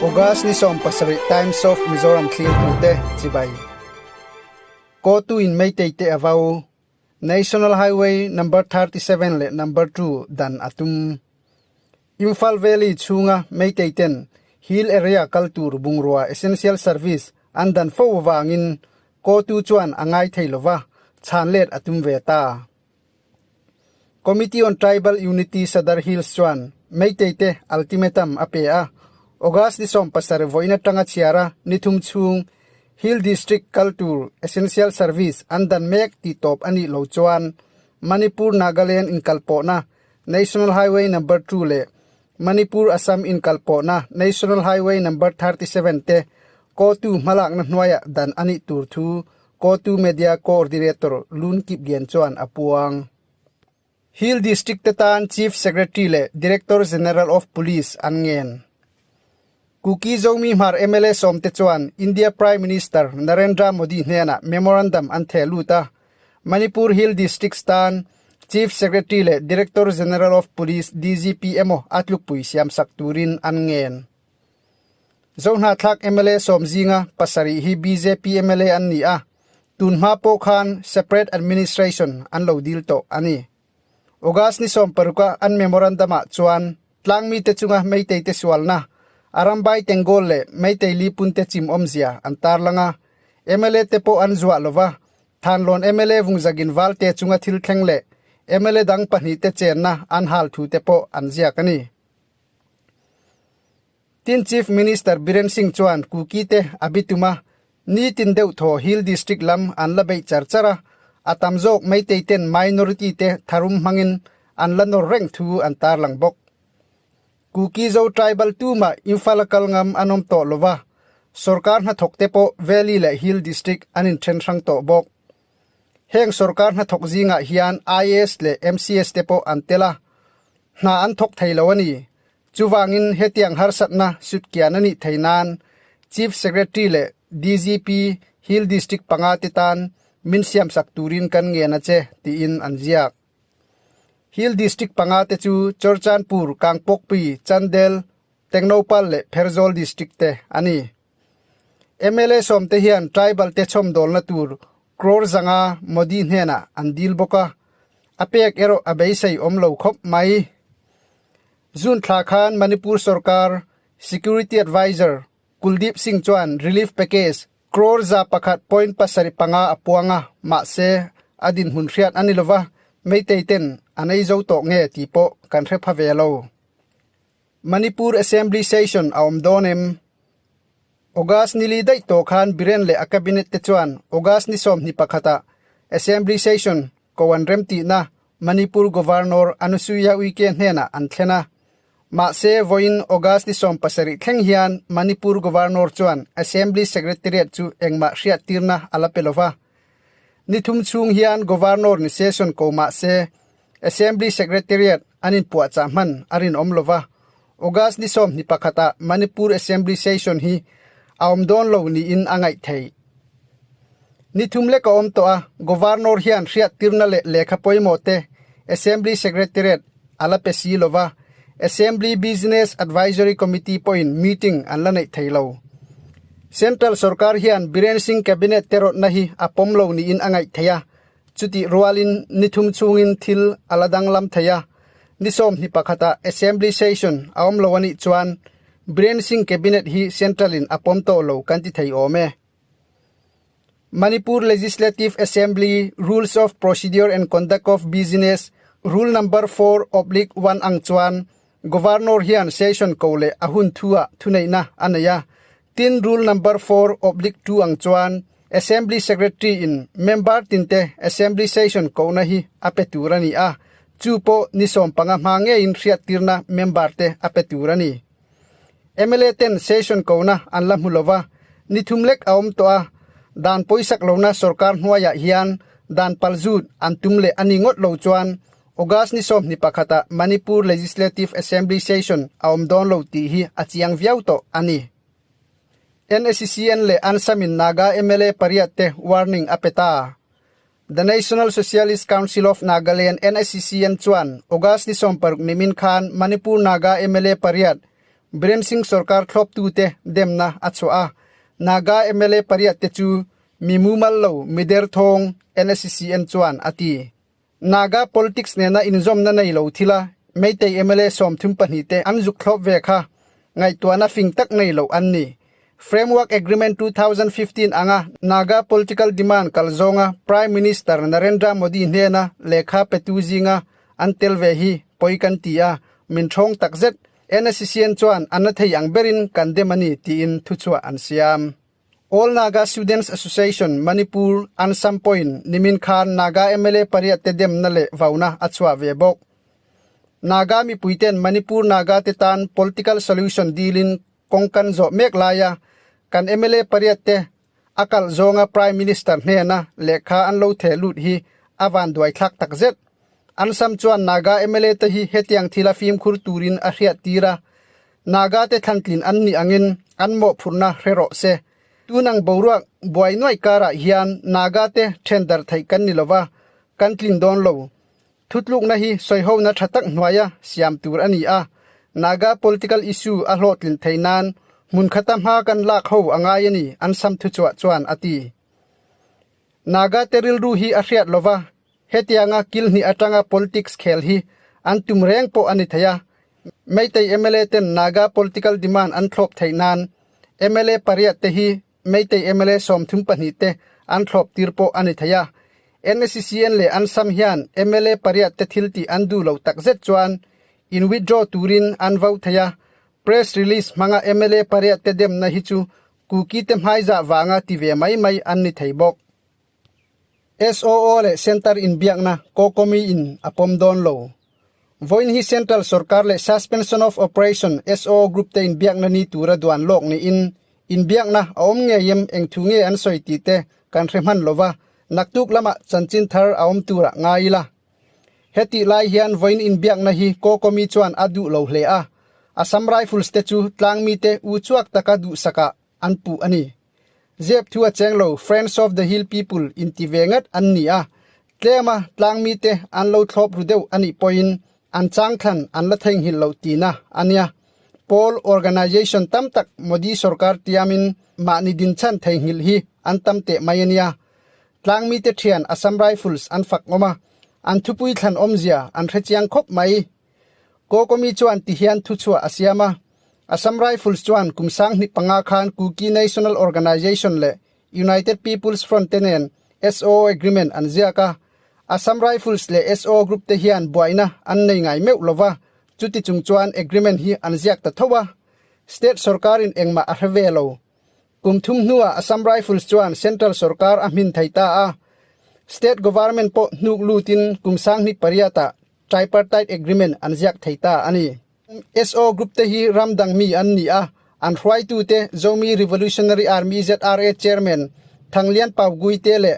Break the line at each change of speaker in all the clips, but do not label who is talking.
August ni 17 Times of Mizoram thlirtute chibai. Kotu in Meitei te a vau. National Highway number 37 leh number 2 dan a tum. Imphal Valley chhunga Meitei ten Hill Area kal tur bungrua essential service an dan fo avangin Kotu chuan a ngai thei lova, chhan let a tum ve ta. Committee on Tribal Unity Sadar Hills chuan Meitei te ultimatum a pe a, August ni 17 vawiin atanga chhiara ni thum chhung Hill District kal tur essential service an dan mek tih tawp a nih lo chuan Manipur Nagaland inkalpawhna National Highway Number 2 leh Manipur Assam inkalpawhna National Highway Number 37 te Kotu hmalakna hnuaiah dan a nih tur thu Kotu Media Coordinator Lun Kip Lian chuan a puang. Hill District te tan Chief Secretary leh Director General of Police an ngen. Kuki Zomi Hmar mla sawmte chuan India Prime Minister Narendra Modi hnenah memorandum an theh lut a, Manipur Hill Districts tan Chief Secretary leh Director General of Police, DGP, emaw a tlukpui siamsak turin an ngen. Zohnahthlak mla sawm zinga pasarih hi bjp mla an ni a, tunhma pawh khan separate administration an lo dil tawh a ni. August ni 16 a an memorandum-ah chuan tlangmite chunga Meitei te sualna, Arambai Tenggol leh Meitei Lipunte chim awmzia an tarlang a, mla te pawh an zuah lova, Thanlawn mla Vungzagin Valte chunga thil thleng leh mla dang pahnihte chenna an hal thu te pawh an ziak a ni. Tin Chief Minister Biren Singh chuan Kuki te a bitum a, nitin deuh thaw Hill District lam an la beih char char a, a tam zawk Meitei ten minority te tharum hmangin an la nawr reng thu an tarlang bawk. Kuki Zo tribal tumah Imphal a kal ngam an awm tawh lova, sorkar hnathawk te pawh Valley leh Hill District an inthen hrang tawh bawk. Heng sorkar hnathawk zingah hian IAS leh MCS te pawh an tel a, hna an thawk thei lo a ni. Chuvangin hetiang harsatna sutkian a nih thei nan Chief Secretary leh DGP Hill District panga te tan min siamsak turin kan ngen a che, tiin an ziak. Hill District panga te chu Churchandpur, Kangpokpi, Chandel, Tengnoupal leh Pherzawl District te a ni. Mla sawmte hian tribal te chhawmdawlna tur crore 500 Modi hnenah an dil bawk a, a pek erawh a beisei awm lo khawp mai. June thla khan Manipur sorkar Security Advisor Kuldeep Singh chuan relief package crore 100.75 a puang a, mahse a dinhmun hriat a ni lova, Meitei ten an ei zo tawh nge tih pawh kan hre pha ve lo. Manipur Assembly Session a awm dawn em? August ni li daih tawh khan Biren leh a Cabinet te chuan August ni 21 ah Assembly Session ko an remtihna Manipur Governor Anusuiya Uike hnenah an thlen a. Mahse, vawiin August ni 17 thleng hian Manipur Governor chuan Assembly Secretariat chu engmah hriattirna a la pe lova. Ni thum chhung hian Governor ni session ko mahse, Assembly Secretariat an inpuahchah hman a rinawm lova, August ni 21 ah Manipur Assembly Session hi a awm dawn lo niin a ngaih theih. Ni thum lek a awm tawh a, Governor hian hriattirna leh lehkha pawimawh te Assembly Secretariat a la pe si lova, Assembly Business Advisory Committee pawhin meeting an la neih thei lo. Central sorkar hian Biren Singh Cabinet te rawtna hi a pawm lo niin a ngaih theih a, Chutih rualin ni thum chhungin thil a la danglam thei a, ni 21 ah Assembly Session a awm lo a nih chuan Biren Singh Cabinet hi Central in a pawm tawh lo kan ti thei awm e. Manipur Legislative Assembly Rules of Procedure and Conduct of Business Rule Number 4/1 ang chuan Governor hian Session ko leh a hun thu-ah thuneihna a nei a, tin Rule Number 4/2 ang chuan Assembly Secretary in member tinte Assembly Session kohna hi a pe tur a ni a, chu pawh ni 15 hma ngeiin hriattirna member te a pe tur a ni. Mla ten Session kohna an la hmu lova, ni thum lek a awm tawh a, dan pawisak lohna sorkar hnuaiah hian dan palzut an tum leh a ni ngawt lo chuan August ni 21 ah Manipur Legislative Assembly Session a awm dawn lo tih hi a chiang viau tawh a ni. NSCN leh ANSAM in Naga mla pariat te warning a pe ta. The National Socialist Council of Nagaland, NSCCN, chuan August ni 60 nimin khan Manipur Naga mla pariat Biren Singh sorkar thlawptute demna a chhuah a. Naga mla pariat te chu mi mumal lo, mi derthawng, NSCCN chuan a ti. Naga politics nena inzawmna nei lo thila Meitei mla 32 te an zuk thlawp ve kha ngaihtuahna fing tak nei loh an ni. Framework Agreement 2015 anga Naga political demand kal zawnga Prime Minister Narendra Modi hnena lehkha petu zinga an tel ve hi pawi kan ti a, min thawng takzet. NSCCN chuan a na thei ang berin kan dem a ni tiin thuchhuah an siam. All Naga Students Association, Manipur, Ansam pawhin nimin khan Naga mla pariat te demna leh vauna a chhuah ve bawk. Naga mipuiten Manipur Naga te tan political solution dilin kawng kan zawh mek laia kan mla pariat te a kalh zawnga Prime Minister hnena lehkha an lo theh lut hi a vanduai thlak takzet. Ansam chuan Naga mla te hi hetiang thila fimkhur turin a hriat tir a, Naga te thlantlin an nih angin an mawhphurhna hre rawh se. Tunang boruak buai nuaih karah hian Naga te then darh theih kan ni lova, kan tlin dawn lo. Thutlukna hi sawihona tha tak hnuaia siam tur a ni a, Naga political issue a hlawhtlin thei nan hmun khata hma kan lak ho a ngai a ni, an sam thuchhuah chuan a ti. Naga te rilru hi a hriat lova, Hetianga kilhnih atanga politics khel hi an tum reng pawh a ni thei a, Meitei mla ten Naga political demand an thlawp theih nan mla pariat te hi Meitei mla 32 te an thlawp tir pawh a ni thei a. NSCCN leh ANSAM hian mla pariat te thil tih an duh loh takzet chuan in withdraw turin an vo thei a, press release hmanga mla pariat te demna hi chu Kuki te hmaizah vanga ti ve mai mai an ni thei bawk. SOO leh Centre inbiakna Kokomi in a pawm dawn lo. Vawiin hi Central sorkar leh Suspension of Operation, SOO, group te inbiakna ni tura duan lawk niin inbiakna a awm ngei em eng thu nge an sawi tih te kan hre hman lova, naktuk lamah chanchin thar a awm turah ngai ila. Hetih lai hian vawiin inbiakna hi Kokomi chuan a duh lo hle a, Assam Rifles te chu tlangmite u chhuak taka duhsakah an puh a ni. Zep thu a cheng lo Friends of the Hill People inti ve ngat an ni a, tlema tlangmite an lo thlawp ru deuh a nih pawhin an changthlan an la theihnghilh loh tihna a nia. Pawl organisation tam tak Modi sorkar tiamin mahni dinchhan theihnghilh hi an tam teh mai a nia. Tlangmite thian Assam Rifles an fak awm a, an thupui thlan awmzia an hrechiang khawp mai. Kokomi chuan tihian thuchhuah a siam a, Assam Rifles chuan kum 2005 khan Kuki National Organisation leh United People's Front te nen SOO agreement an ziak a. Assam Rifles leh SOO group te hian buaina an nei ngai meuh lova, chuti chung chuan agreement hi an ziak ta tho a. State sorkarin engmah a hre ve lo. Kum thum hnuah Assam Rifles chuan Central sorkar a hmin thei ta a. State government pawh hnuk lutin kum 2008 ah Tripartite Agreement an ziak thei ta a ni. SO Group te hi ram dang mi an ni a, an hruaitute Zomi Revolutionary Army ZRA Chairman Thanglian Pau Guite leh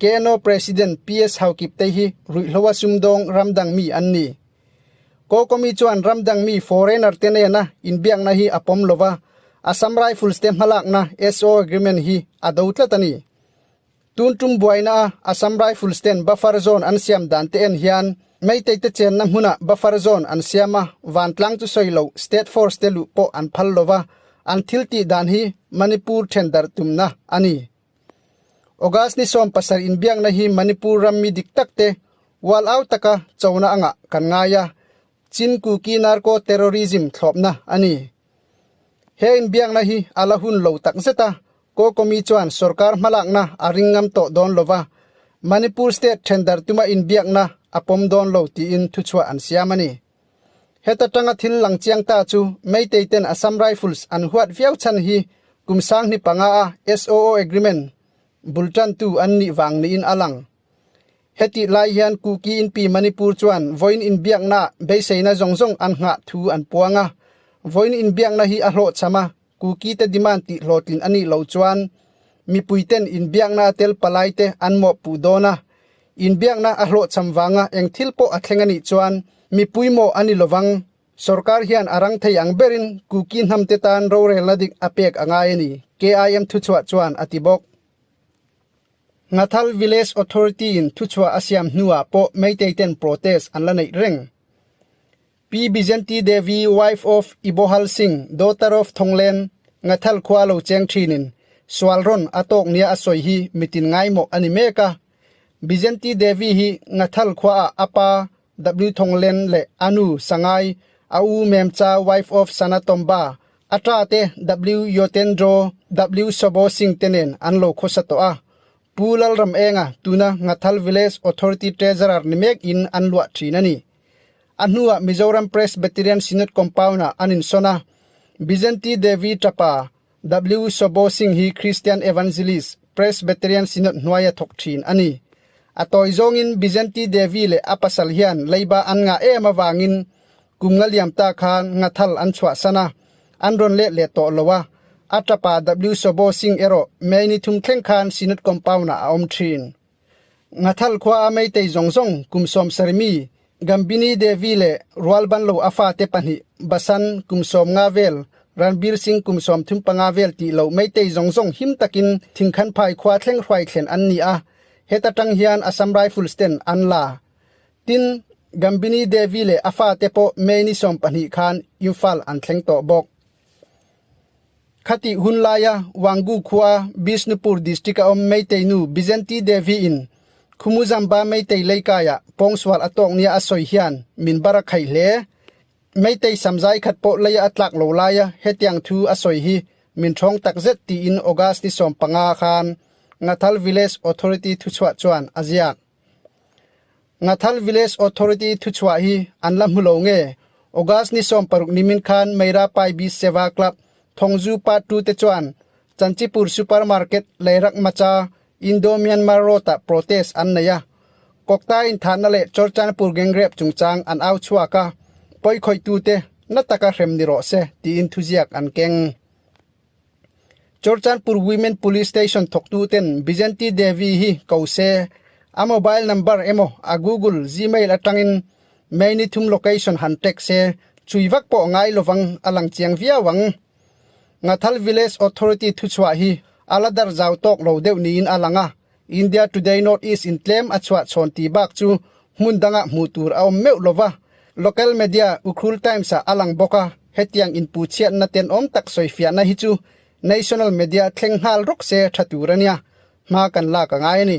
KNO President PS Haokip te hi ruihhloa sumdawng ram dang mi an ni. Kokomi chuan ram dang mi foreigner te nena inbiakna hi a pawm lova, Assam Rifles te hmalakna SO Agreement hi a do tlat a ni. Tun tum buaina a Assam Rifles ten buffer zone an siam dan te en hian Meitei te chenna hmunah buffer zone an siam a, vantlang chu sawi loh state force te luh pawh an phal lova, an thil tih dan hi Manipur then darh tumna a ni. August ni 70 inbiakna hi Manipur ram mi dik tak te wal au taka chona angah kan ngai a, Chin Kuki Narco Terrorism thlawpna a ni. He inbiakna hi a la hun lo tak zet a, Kokomi chuan sorkar hmalakna a ring ngam tawh dawn lova, Manipur state thendar tuma inbiakna a pawm dawn lo tiin thuchhuah an siam a ni. Heta tanga thil lang chiang ta chu Meitei ten Assam Rifles an huat viau chhan hi kum 2005 a SOO agreement bul tantu an nih vang niin a lang. Hetih lai hian Kuki inpi Manipur chuan vawiin inbiakna beiseina zawng zawng an nghah thu an puang a. Vawiin inbiakna hi a hlawhchham a, Kuki te demand tih hlawhtlin a nih loh chuan mipui ten inbiakna a tel palai te an mawhpuh dawn a. Inbiakna a hlawhchham vanga eng thil pawh a thleng a nih chuan mipui mawh a ni lovang. Sorkar hian a rang thei ang berin Kuki hnam te tan rorelna dik a pek a ngai a ni, KIM thuchhuah chuan a ti bawk. Ngathal Village Authority in thuchhuah a siam hnuah pawh Meitei ten protest an la neih reng. Pi Bijanti Devi, wife of Ibohal Singh, daughter of Thonglen, Ngathal khua lo cheng thinin sualrawn a tawk nia a sawi hi mitin ngaimawh a ni mek a. Bijanti Devi hi Ngathal khuaah a pa W Thonglen leh a nu Sangai, a u Memcha, wife of Sana Tomba, a ta te W Yotendro, W Sobo Singh te nen an lo khawsa tawh a. Pu Lalramenga tuna Ngathal Village Authority Treasurer ni mek in an luah thin a ni. A hnuah Mizoram Presbyterian Synod Compound-ah an insawn a. Bijanti Devi Tapa, W Sobo Singh hi Christian Evangelist, Presbyterian Synod hnuaia thawk thin a ni. A tawi zawngin Bijanti Devi leh a pasal hian leiba an ngah em avangin kum nga liam ta khan ngathal an chhuahsan a, an rawn let leh tawh lo a. A tapa W Sobo Singh erawh May ni thum thleng khan Synod Compound-ah a awm thin. Ngathal khua a meitei zawng zawng kum 70 mi Gambini Devi leh Rualbanlo a fate pahnih Basan kum 50 vel, Ranbir Singh kum 35 vel tih loh meitei zawng zawng him takin Thingkhanphai khua thleng hruai thlen an ni a, heta tang hian Assam Rifles ten an la. Tin, Gambini Devi leh a fate pawh May ni 12 khan Imphal an thleng tawh bawk. Khatih hun laia Wanggu khua Bishnupur district a awm Meitei nu Bijanti Devi in Khumuzamba Meitei leikaiah pawngsual a tawk nia a sawi hian min bar a khaih hle. Meitei samzai khat pawh leia a tlak lo laia hetiang thu a sawi hi min ṭhawng takzet tiin August ni 15 khan Ngathal Village Authority thuchhuah chuan a ziak. Ngathal Village Authority thuchhuah hi an la hmu lo nge? August ni 16 nimin khan Meira Paibi Seva Club Thongzu Part 2 te chuan Chanchipur Super Market Leirak Macha Indo-Myanmar Road-ah protest an nei a. Kawkta inthahna leh Churchandpur gang rape chungchang an au chhuak a, pawikhawih-tute na taka hrem ni rawh se tiin thuziak an keng. Churchandpur Women Police Station thawktuten Bijanti Devi hi ko se, a mobile number emaw a Google Gmail atangin May ni thum location han tag se, chui vak pawh ngai lovang a lang chiang viau ang. Ngathal Village Authority thuchhuah hi a la dar zau tawk lo deuh niin a lang a, India Today North East in tlem a chhuah chhawn tih bak chu hmun dangah hmuh tur a awm meuh lova, local media Ukhrul Times ah a lang bawk a, hetiang inpuhchhiatna tenawm tak sawifiahna hi chu national media thleng nghal rawk se tha tur a nia, hma kan lak a ngai a ni.